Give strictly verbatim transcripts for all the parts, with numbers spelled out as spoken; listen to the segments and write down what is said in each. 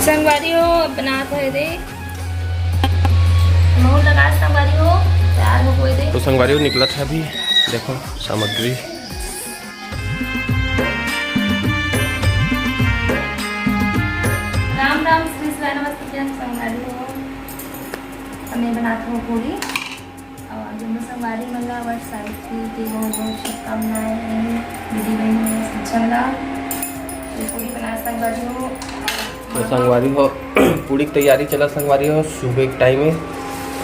संगवारी हो, बनात हे दे। मोहन लगा संगवारी हो, तैयार हो गए दे। तो संगवारी हो निकलत हे अभी, देखो सामग्री। राम राम, श्री शिवाय नमस्ते संगवारी हो। अब मैं बनात हूँ पूरी। अउ आज हमर संगवारी मन ला वट सावित्री के बहुत बहुत शुभकामनाएं हे। दीदी बहन मन सब झन ला। ये पूरी बना संगवारी हो। तो संगवारी हो, पूरी के तैयारी चला संगवारी हो, सुबह के टाइम हे।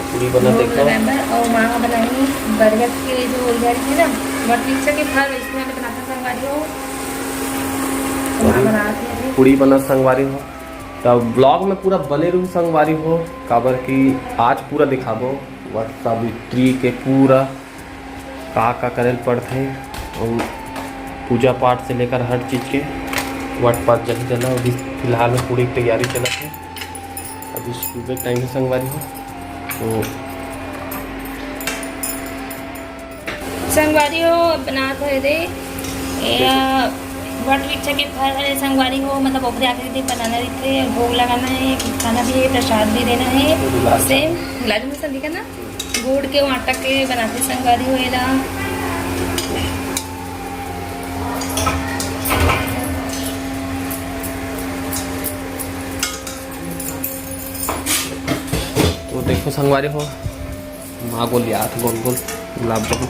पूरी बना भोग देखो। लगाए बर अउ माँ बनाही बरगद के जो इधर के ना, वट वृक्ष के फल वैसे वाले बनाते संगवारी हो। तो माँ बनाती है अभी। पूरी बना संगवारी हो, तो ब्लॉग में पूरा बने रहू संगवारी हो, काबर कि आज पूरा दिखाबो। वट सावित्री के पूरा का का करे ल पड़थे अउ पूजा पाठ से लेकर हर चीज के वट पाठ जही जना। अभी फिलहाल में पूरी तैयारी चलत हे, अभी सुबह टाइम हे संगवारी हो। तो संगवारी हो, अब बनात हे दे। ये, आ, वट वृक्ष के फल हे संगवारी हो, मतलब ओकरे आखिरी दिन बनाना रहिथे, भोग लगाना हे, खाना भी हे, प्रसाद भी देना हे। गुलाब जामुन। सेम गुलाब जामुन संदी का ना, गुड़ के आटा के बनाथे संगवारी हो एला। तो देखो संगवारी हो, माँ गोलियात गोल गोल गुलाब जामुन।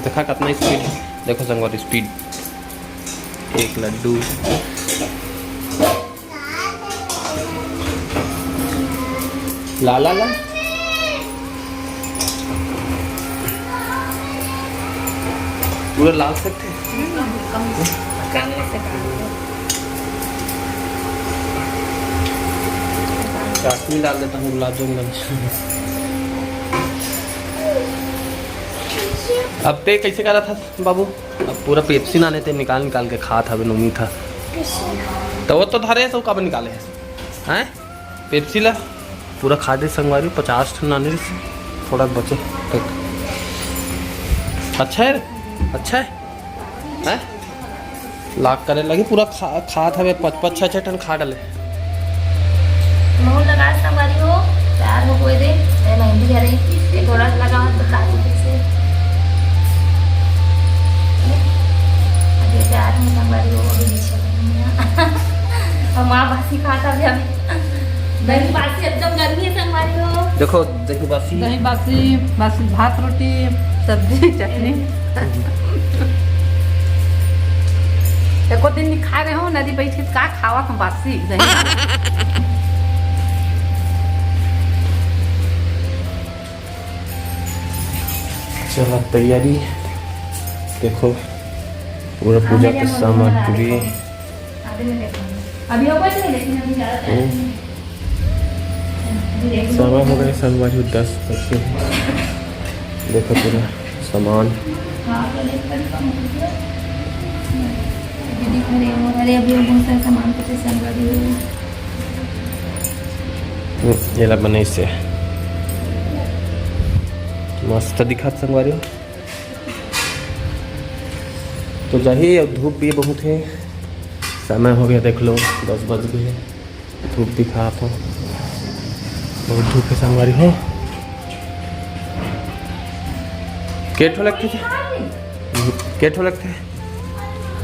देखा कितना स्पीड हे, देखो संगवारी स्पीड। एक लड्डू। ला, ला, ला। पूरा लाल सकथे। चाशनी डाल देता हूँ गुलाब जामुन में। अब ते कैसे करा था बाबू? अब पूरा पेप्सी ना लेते, निकाल निकाल के खात हवे नोनी था। तो वो तो धरे हे, तो कब निकाले हे? हैं? पेप्सी ला पूरा खा दे संगवारी, पचास ठन नानी रहिस, थोड़ा बचे। देख। अच्छा हे रे, अच्छा हे। हैं? लाग करे लगी, पूरा खा, खात हवे, पच-, पच-, छह, छह ठन खा डाले। मुंह लगा संगवारी हो, तैयार हो गए दे, ए मेहंदी हरे, ये थोड़ा सा लगा तो काजू जैसे। अभी तैयार हो संगवारी हो, अभी नीचे हम वहाँ बासी खाता भी अभी। दही बासी एकदम गर्मी है संगवारी हो। देखो, दही बासी। दही बासी, बासी भात, रोटी, सब्जी, चटनी। एको दिन नहीं खा रहे हो, नदी बैठ के का खावा हम बासी दही। चला तैयारी, देखो पूरा पूजा के सामग्री। अभी होगा नहीं, लेकिन अभी ज़्यादा time हम्म। नहीं है। अभी देखो। समय हो गए संगवारी दस बज के। देखो पूरा सामान। हाँ, तो लेकर कम हो गया। दीदी खड़े हो, अरे अभी वो बहुत सारा सामान पीछे संगवारी हो। हम्म, ये ला बने से। मस्त दिखत संगवारी हो। तो जाही, अब धूप भी बहुत है, समय हो गया, देख लो दस बज गए, धूप दिखा तो बहुत धूप है संगवारी हो। के ठो लगथे? के ठो लगथे?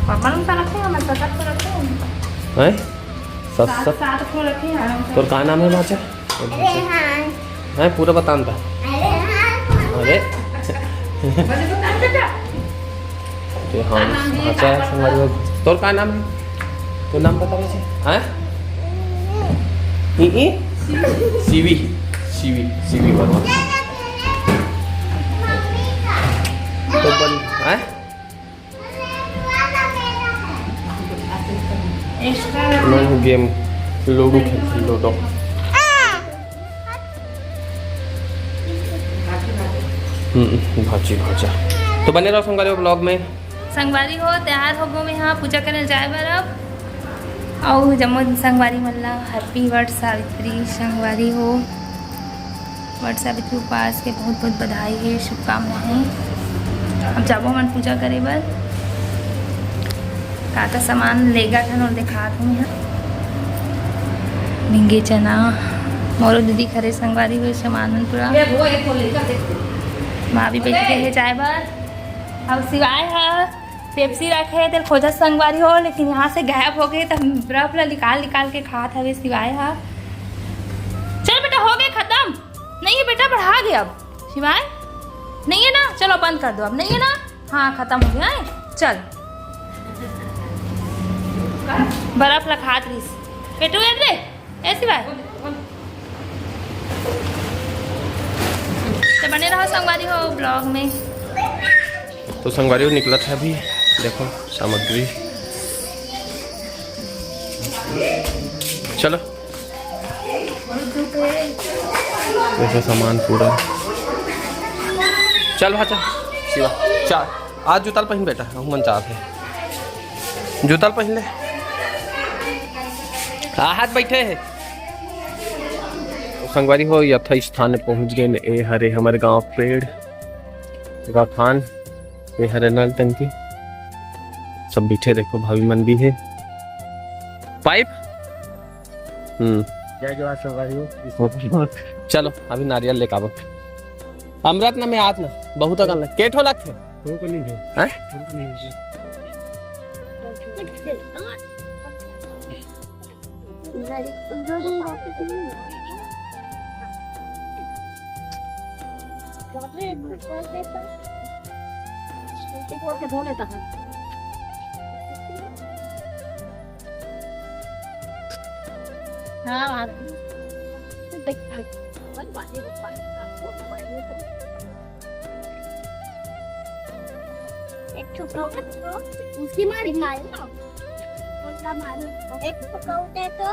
पापा लोग का रखे हैं, हमारे साथ को रखे हैं। हैं? सात, सात। सात को रखे हैं, आराम से। तोर का नाम है बाचा? रेहान। हैं, पूरा बता ना। रेहान। अरे। बस तो नाम बता। रेहान, का नाम दिए, बाचा का है, नाम संगवारी हो। तोर का नाम है? तो नाम बता मुझे। हैं? ई, ई? सीवी। CV, CV Verma. तो बन, हैं? Extra नहीं, game, लूडो खेल, लूडो। हम्म, भाजी, भाजा। तो बने रहो संगवारी हो vlog में। संगवारी हो, तैयार हो गो मैं यहाँ पूजा करने जाए बर अब। अउ जम्मो संगवारी मन ला happy वट सावित्री संगवारी हो। वट सावित्री उपास के बहुत बहुत बधाई है, शुभकामना है। अब जाबो हमन पूजा करे बर। का का सामान लेगा हन अउ दिखात हूँ यहाँ। भिंगे चना, मोरो दीदी खरे संगवारी हो, सामान मन पूरा। ये वो एक को लेकर देखो। भाभी बैठ के हे जाए बर। अब शिवाय ह पेप्सी रखे हे, तेल खोजत संगवारी हो, लेकिन यहाँ से गायब हो गए। तब बर्फ ला निकाल निकाल के खात हवे शिवाय ह। चल बेटा, हो गए खत्म। नहीं है बेटा, बढ़ा दे अब। शिवाय, नहीं है ना, चलो बंद कर दो अब, नहीं है ना। हाँ, खत्म हो गया है। चल, बर्फ ला खात रहिस। बेटू, ये दे। ए शिवाय, तो बने रहो संगवारी हो ब्लॉग में। तो संगवारी हो निकलत हे अभी, देखो सामग्री। चलो, देखो सामान पूरा। चल भाचा, शिवा, चाल। आज जूता ल पहिन बेटा, हमन जात हे। जूता ल पहिन ले। आ, हाथ बैठे हे। संगवारी हो, यथा स्थान पहुंच गए। ए हरे हमर गांव पेड़, गौठान, ए हरे नल टंकी। सब बैठे, देखो भाभी मन भी हे। पाइप। हम्म। जय जवान संगवारी हो। चलो, अभी नारियल लेके आवो। अमृत ना में आत ना, बहुत अकन लग। के ठो लगथे? हमको नहीं है। हैं? हमको नहीं है। हाँ, हाँ। एक ठो पाउडर तो उसकी मार निकाल। उनका मार। एक ठो पाउडर तो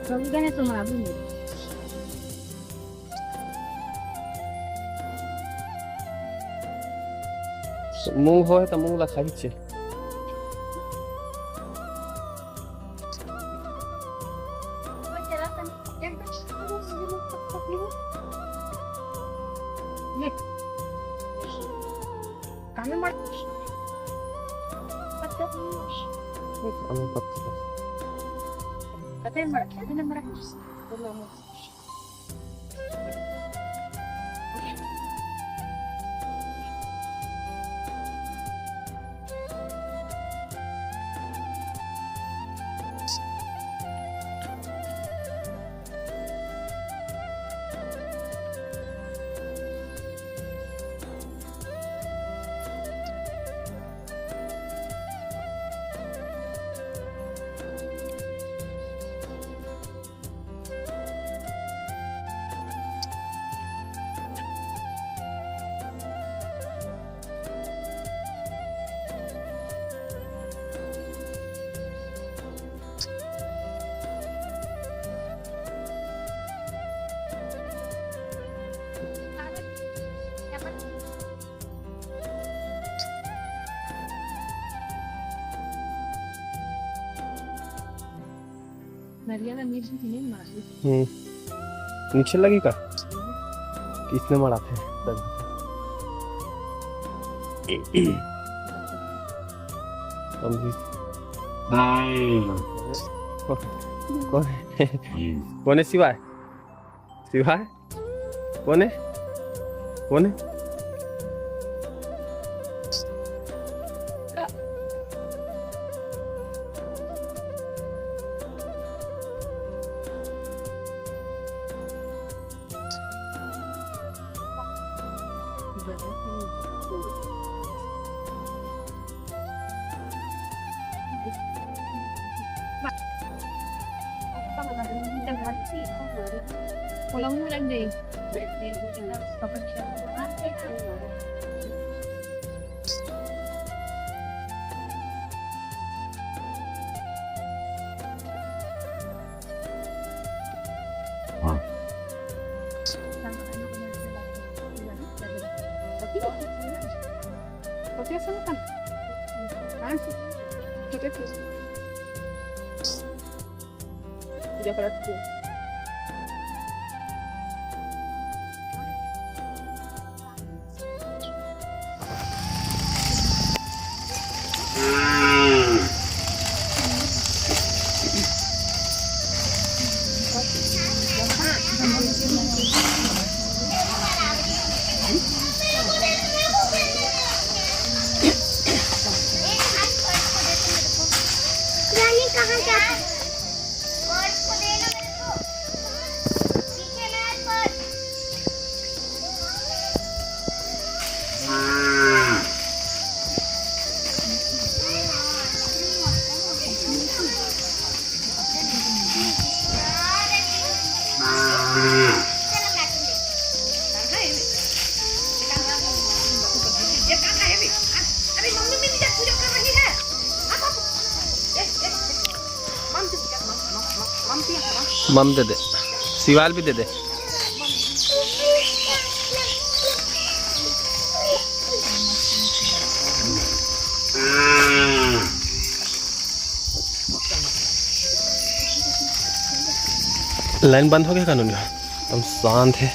कभी कहने तो मालूम है। मूंग होय त मूंग ला खाही छे। नरिया ला नीचे नहीं मार। हम्म। नीचे लगी का? किसने मारा थे? अभी। कौन है? कौन है शिवाय? शिवाय? कौन है? कौन है? पूजा करत हे। रानी कहाँ जा? मम दे दे, शिवाल भी दे दे। लाइन बंद हो गया कानून का, एकदम शांत है।